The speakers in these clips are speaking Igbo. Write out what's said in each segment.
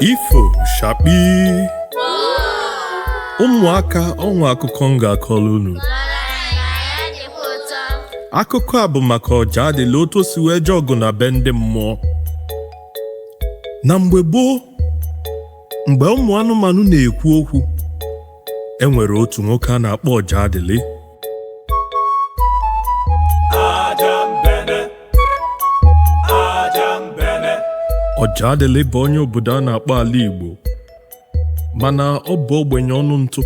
Ifo shakpi. Ụmụaka, ọnwa akụkọ m ga-akọrọ unu. Akụkọ a bụ maka Ọjaadịlị, otu o si wee jee ọgụ na be ndị mmụọ. Na mgbe gboo, mgbe ụmụ anụmanụ na-ekwu okwu, e nwere otu nwoke a na-akpọ Ọjaadịlị. Ajambene, Ajambene. Ọjaadịlị bụ onye obodo a na-akpọ ala Igbo, mana ọ bụ ogbenye ọnụ ntụ.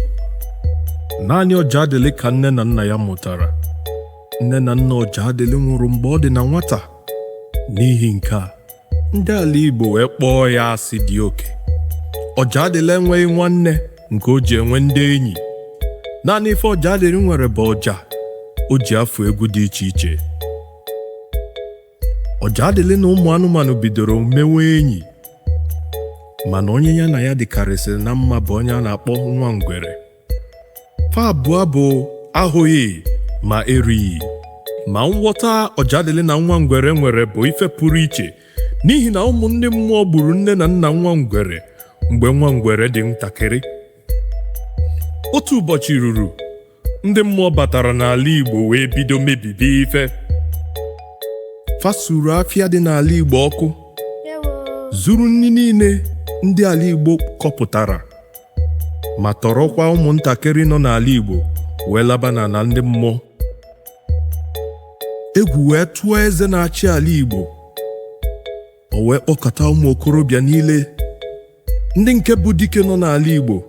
Naanị Ọjaadịlị ka nne na nna ya mụtara. Nne na nna Ọjaadịlị nwụrụ mgbe ọ dị na nwata. N'ihi nke a, ndị ala Igbo wee kpọọ ya asị dị oke. Ọjaadịlị enweghị nwanne nke o ji enwe ndị enyi. Naanị ife Ọjaadịlị nwere bụ ọja o ji afụ egwu dị iche iche. Ọjaadịlị na ụmụ anụmanụ bidoro mewe enyi, mana onye ya na ya dịkarịsịrị na mma bụ onye a na-akpọ nwa ngwere. Fa abụọ bụ ahụghị ma erighị. Ma nghọta Ọjaadịlị na nwa ngwere nwere bụ ife pụrụ iche, n'ihi na ụmụ ndị mmụọ gburu nne na nna nwa ngwere mgbe nwa ngwere dị ntakịrị. Otu ụbọchị ruru, ndị mmụọ batara n'ala Igbo wee bido mebibe ife. Fasuru afịa dị n'ala Igbo ọkụ, zuru nri niile ndị ala Igbo kọpụtara, ma tọrọkwa ụmụntakịrị nọ n'ala Igbo wee laba n'ala ndị mmụọ. Egwu wee tụọ eze na-achị ala Igbo. O wee kpọkọta ụmụ okorobịa niile ndị nke bụ dike nọ n'ala Igbo,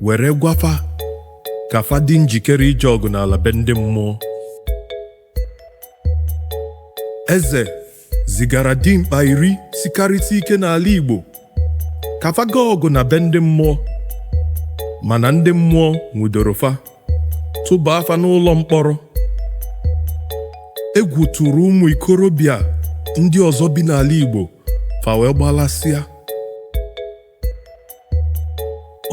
were gwafa ka fa dị njikere ije ọgụ n'ala be ndị mmụọ. Eze zigara dimkpa 10 sikarịsị ike n'ala Igbo ka fa gaa ọgụ na be ndị mmụọ, mana ndị mmụọ nwudoro fa, tụba afa n'ụlọ mkpọrọ. Egwu tụrụ ụmụ ikorobịa ndị ọzọ bi n'ala Igbo, fa wee gbalasịa.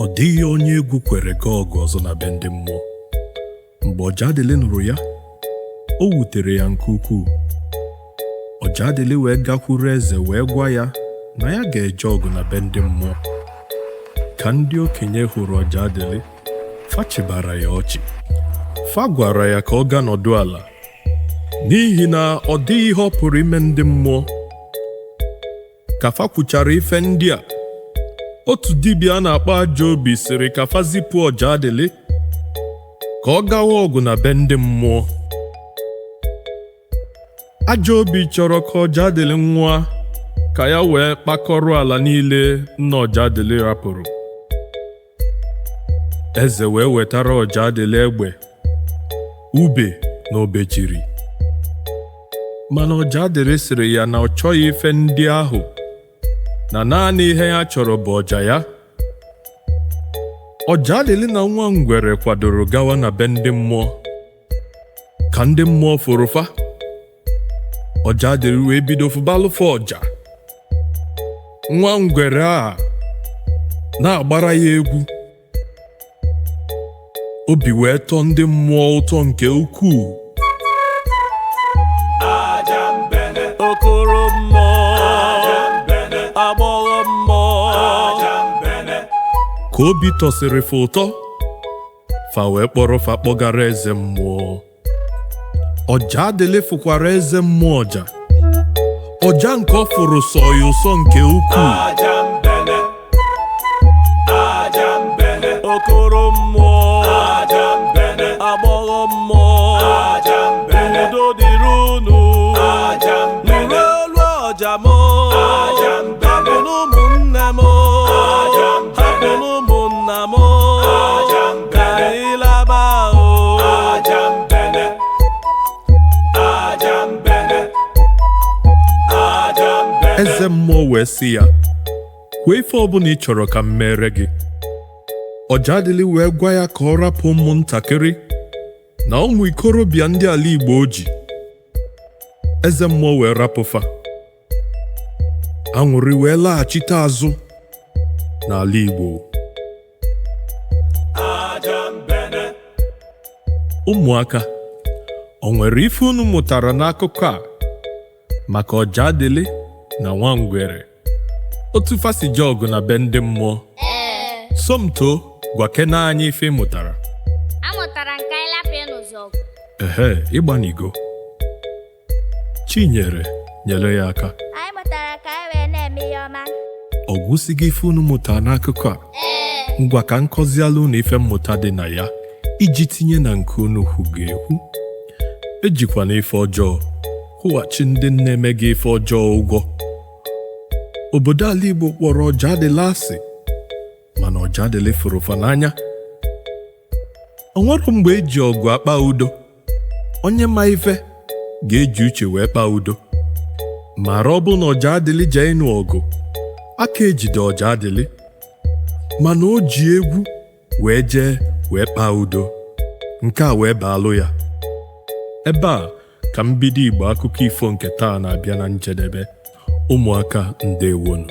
Ọ dịghị onye egwu kwere gaa ọgụ ọzọ na be ndị mmụọ. Mgbe Ọjaadịlị nụrụ ya, o wutere ya nke ukwuu. Ọjaadịlị wee gakwuru eze wee gwa ya na ya ga-eje ọgụ na be ndị mmụọ. Ka ndị okenye hụrụ Ọjaadịlị, fa chịbara ya ọchị. Fa gwara ya ka ọ gaa nọdụ ala, n'ihi na ọ dịghị ihe ọ pụrụ ime ndị mmụọ. Ka fa kwuchara ife ndị a, otu dibịa a na-akpọ Ajọ Obi sịrị ka fa zipụ Ọjaadịlị ka ọ gawa ọgụ na be ndị mmụọ. Ajọ Obi chọrọ ka Ọjaadịlị nwụọ ka ya wee kpakọrọ ala niile nna Ọjaadịlị rapụrụ. Eze wee wetara Ọjaadịlị egbe, ube na obejiri. Mana Ọjaadịlị sịrị ya na ọ chọghị ife ndị ahụ, na naanị ihe ya chọrọ bụ ọja ya. Ọjaadịlị na nwa ngwere kwadoro gawa na be ndị mmụọ. Ka ndị mmụọ fụrụ fa, Ọjaadịlị wee bido fụbalụfa ọja. Nwa ngwere a na-agbara ya egwu. Obi wee tọọ ndị mmụọ ụtọ nke ukwuu. Ajambene, Okoro mmụọ, Ajambene, agbọghọ mmụọ, Ajambene. Ka obi tọsịrị fa ụtọ, fa wee kpọrọ fa kpọgara eze mmụọ. Ọjaadịlị fụkwara eze mmụọ ọja. Ọja nke ọ fụrụ sọ ya ụsọ nke ukwuu. Ajambene, Ajambene, okoro mmụọ, Ajambene, agbọghọ mmụọ, Ajambene, udo dịrị unu, Ajambene, nụrụ olu ọja m, Ajambene, hapụnụ ụmụnne m, Ajambene, hapụnụ ụmụnna m, ka Ajambene, anyị laba o. Ajambene, Ajambene, Ajambene. Eze mmụọ wee sị ya, kwuo ife ọbụla ị chọrọ ka m mere gị. Ọjaadịlị wee gwa ya ka ọ rapụ ụmụntakịrị na ụmụ ikorobịa ndị ala Igbo o ji. Eze mmụọ wee rapụ fa. Aṅụrị wee laghachite azụ n'ala Igbo. Ajambene. Ụmụaka, o nwere ife unu mụtara n'akụkọ a maka Ọjaadịlị na nwa ngwere? Otu fa si jee ọgụ na be ndị mmụọ. Ee. Somto, gwakena anyị ife ị mụtara. Amụtara m ka anyị lapụ ịnụzi ọgụ. Ehe, ịgbanigo. Chinyere nyere ya aka. Anyị mụtara ka anyị wee na-eme ihe ọma. Ọ gwụsịgo ife unu mụtara n'akụkọ a? Ngwa, ka nkọziala unu ife mmụta dị na ya iji tinye na nke unu hụ ga-ekwu. Ejikwana ife ọjọọ kwụghachi ndị na-eme gị ife ọjọọ ụgwọ. Obodo ala Igbo kpọrọ Ọjadịlị asị, mana Ọjadịlị fụrụ ụfa n'anya. O nwero mgbe eji ọgụ akpa udo. Onye ma ife ga-eji uche wee kpaa udo. Mara ọ bụ na Ọjadịlị jee ịnụ ọgụ, aka ejide Ọjadịlị, mana o ji egwu wee jee wee kpaa udo, nke a wee baalụ ya. Ebe a ka mbido Igbo akụkọ ifo nke taa na-abịa na njedebe. Ụmụaka, ndewonu.